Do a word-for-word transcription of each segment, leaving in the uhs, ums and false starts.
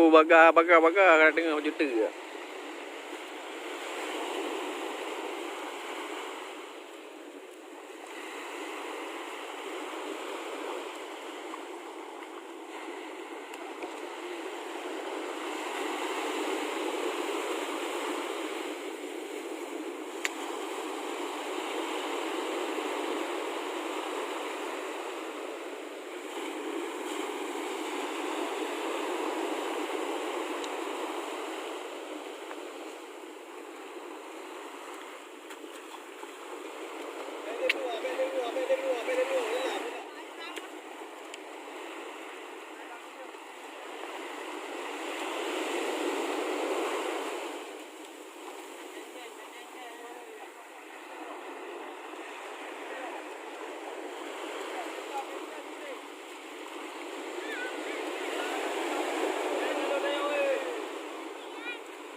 Baga, baga, baga, ka teungoh juteuk.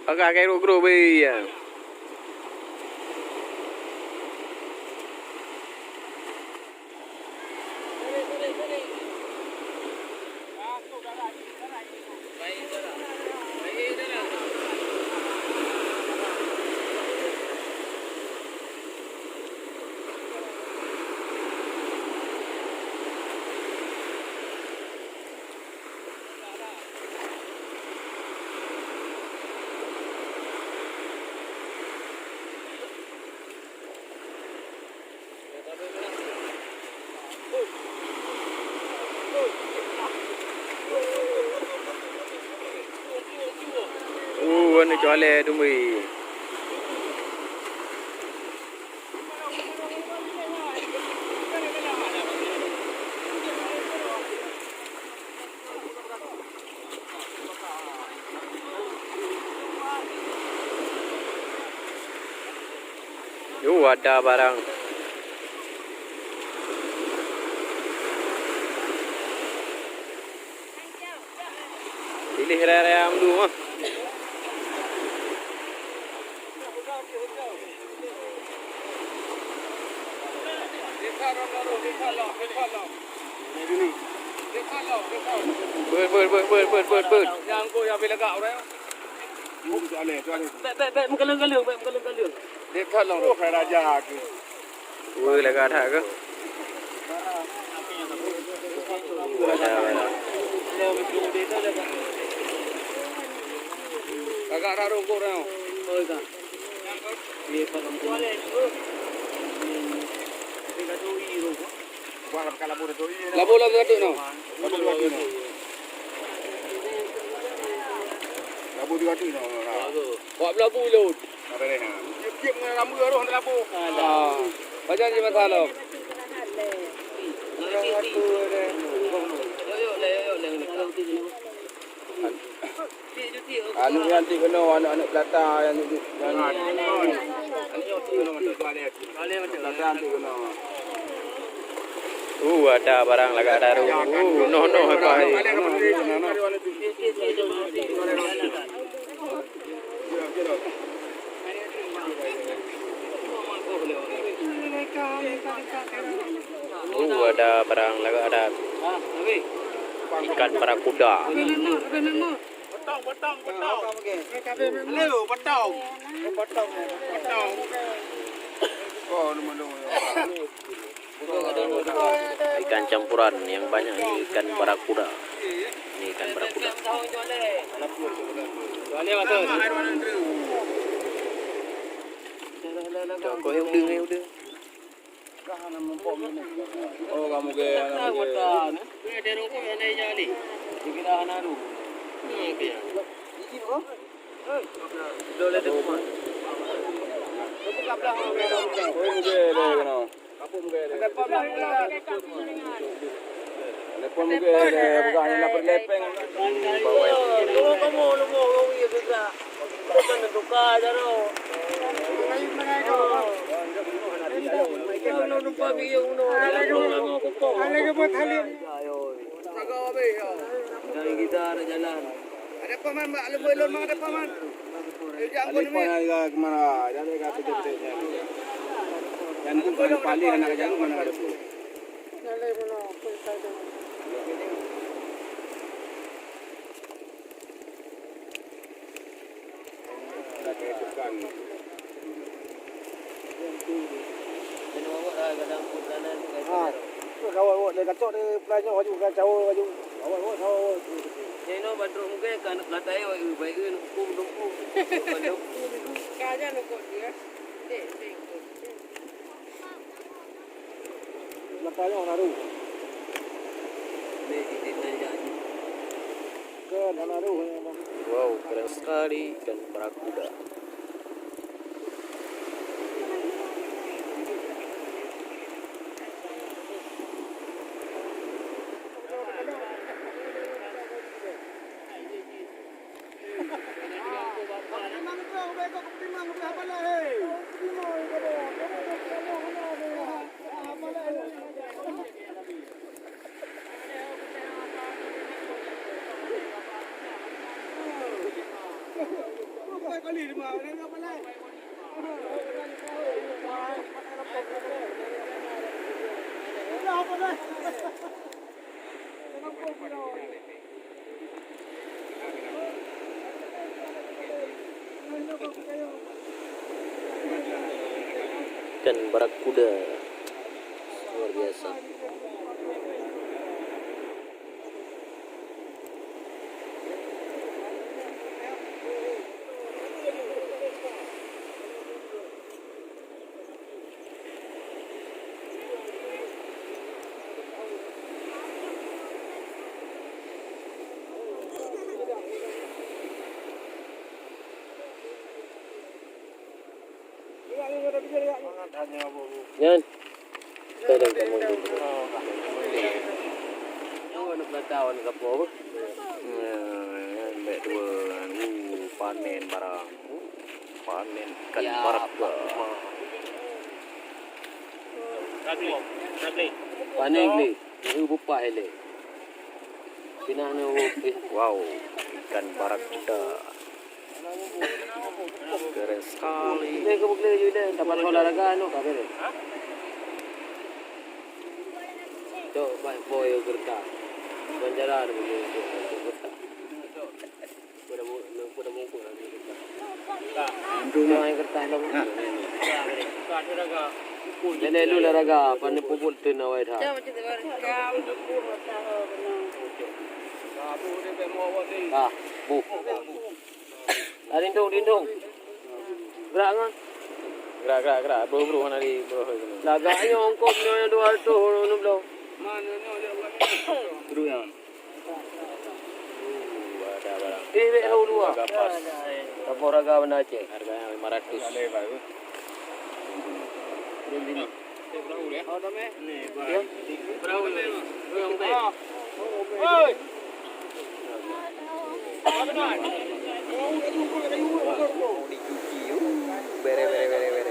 Pakai kayu grow beu ya. Uh, wan cualé tu mui. Yo, ada barang. Pilih raya-raya am dulu mah. Beuet, beuet, beuet. Nyang go ya bila gak orang. Bèk, bèk, bèk meukaleueng-kaleueng, bèk meukaleueng-kaleueng. Dia tolong tu raja aku. Woi, lagak that ke? Agak raro korang. Labo lam satu no. Labo dua tu no. Labo dua tu no. Wak belabu laut. Ada deh, ha. Tiep-tiep ngon rambut roh dalam labu. Alah. Pajan je masalah. Anu yang ti kena anak-anak pelata yang tu. Pelata yang ti kena. Uh, ada barang lagak daru. Uh, noh noh apa ni? Oh, ada barang lagak ada ikan barakuda. Potong, potong, potong. Leo, potong. Potong. Potong. Oh, nama dong. Ikan campuran yang banyak ni ikan barakuda. Ini ikan barakuda. Tuh, kau yang udeng, yang udeng. Oh, kamu ke anak muda. Telepon mungkin ada, bukan hanya lapor lepeng. Dari kita ada jalan. Ada paman, Mak, lembut lon, Mak, ada paman. Ada paman, ada kemana? Ada kata detik. Yang tu kalau paling anak jalan mana ada tu? Ha, tu kawan awak dia kacok dia pelan nyoe laju, kacau laju. Awak awak tahu awak. Nyoe bandum mungkin kan peulatai awak baik kan hukum hukum. Ka aja lukok dia. Dek, dek. Kenapa nyoe naruh? Dek, dek, dek, dek. Kan naruh. Wow, keren sekali ikan barakuda. Ikan barakuda. Luar biasa. Nyan. Tolong kamu dulu. Oh, aneuk peulata, aneuk gapo? Nah, nyan bèk dua. Uh, panen barang. Uh, panen ikan barakuda. Panen glé. Ini bupah ilé. Pinah ni, uh, eh, wow. Ikan barakuda. Keren sekali. Ini ke bukit lagi dah. Dapat olahraga anu ka bere. Cok, baik boy kereta. Banjaran boy kereta. Pada mu, pada mu pun lagi kereta. Cuma yang kereta dah. Nenek lu lah raga, pandai puput tu nawai dah. Ah, bu. Ah, lindung, lindung. Gerak ngon. Gerak, gerak, gerak. Bro, bro, mana di bro? Lagak nyoe ongkop nyoe dua ratus enam belas. Mana nyoe dia buat ni? Duduk nyoe. Uh, ada barang. Eh, bek dua. Harga pas. Saboh raga benda Aceh. Harganya lima ratus. Ini, ini. Dicuci, uh, bere, bere, bere, bere.